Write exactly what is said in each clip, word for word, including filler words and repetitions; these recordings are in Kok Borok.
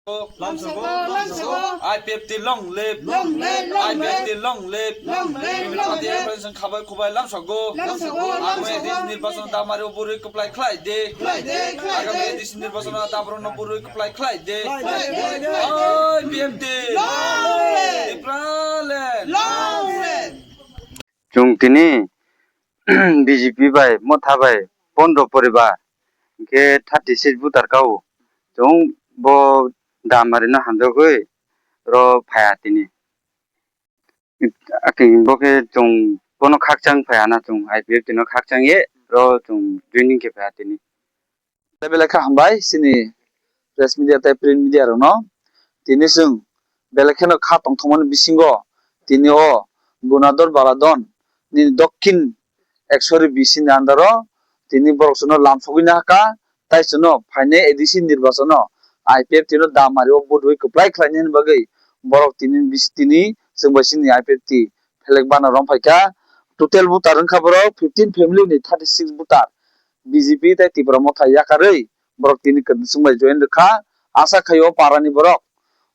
Lamsogo, lamsogo. I P F T long live. Long live, long live. I P F T long live. Long live, long live. Party friends khabai khubai lamsogo. Lamsogo, lamsogo. Agami A D C nirbachon damarwi bwrwi kwplai khlai de. Khlai de, khlai de. Agami A D C nirbachon damarwi bwrwi kwplai khlai de. Khlai de, khlai de. I P F T. Long live. Tipraland. Long live. Chwng tini B J P bai motha bai pondro poribar, hwnkhe thirty six voter kao. Chwng bo damarino hamjagwi ro phaiya tini. Akhe bo khe chwng bono khakchang phaiya na, chwng I P F T no khakchang ye ro chwng joining khe phaiya tini. Belai belai khe hambai chini press media tei print media rokno. Tini chwng belai kheno kha tongthokmani bisingo tini o Gunadhar Baladhan nini Dokhin Ekshori B C ni under o tini borok chwngno lamsogwi nahakha, tei chwngno phainai A D C nirbachon o I P F T no damarwi o vote rwi kwplai khlainani bagwi borok tini bis-, tini chwng bai chini I P F T phelek bana romphaikha. Total voter wngkha borok fifteen family ni thirty six voter. B J P tei Tipra Motha yakarwi borok tini kwthwng bai join rwkha. Asa khai o parani borok,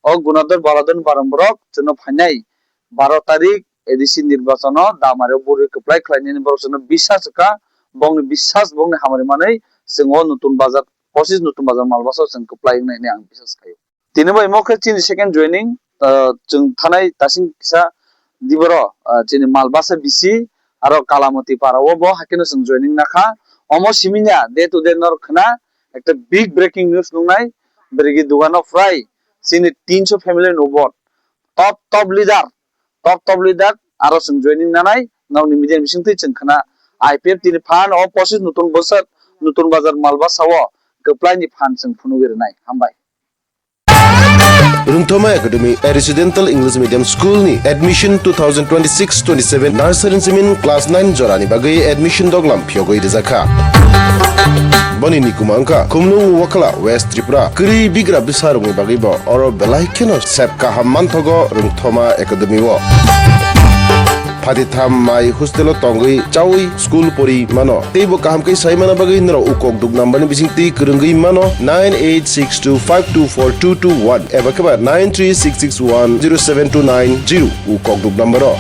o Gunadhar Baladhan parani borok chwngno phainai baro tarik A D C nirbachon o damarwi bwrwi kwplai khlainani borok chwngno bisas rwkha. Bongni bisas, bongni hamari manwi chwng o Nutun Bazar, pochis Nutun Bazar Malbasa o chwng kwplai wngnai hinwi ang bisas khaio. Tini bai mo khe chini second joining, ah, chwng thanai tasing kisa diboro, ah, chini Malbasa B C aro Kalamati para o bo hakhe no chwng joining nakha. Omo simi ya day to day norok khna ekta big breaking news nungnai, beregi dugano prai chini tinso family no vote. Top, top leader, top, top leader aro chwng joining nanai, nokni media bisingtwi chwng khna I P F T ni phan o pochis Nutun Bazar, Nutun Bazar Malbasa o kwplai ni phan chwng phunugwi rwnai. Hambai. Rwngthoma Academy, a residential English medium school ni admission two thousand twenty-six twenty-seven nursery simin class nine jorani bagwi admission doglam phiyogwi rwjakha. Boni nikuma wngkha Khumlung Wakhala, West Tripura. Kwrwi bigra bwsarokni bagwi bo oro belai kheno sep kaham manthogo Rwngthoma Academy o. Phatitham mai hostel o tongwi chawi school pori mano. Teibo kaham khe sai mana bagwi norok ukok duk number ni bisingtwi kwrwngwi mano nine eight six two five two four two two one eba khe ba nine three six six one zero seven two nine zero ukok duk number o.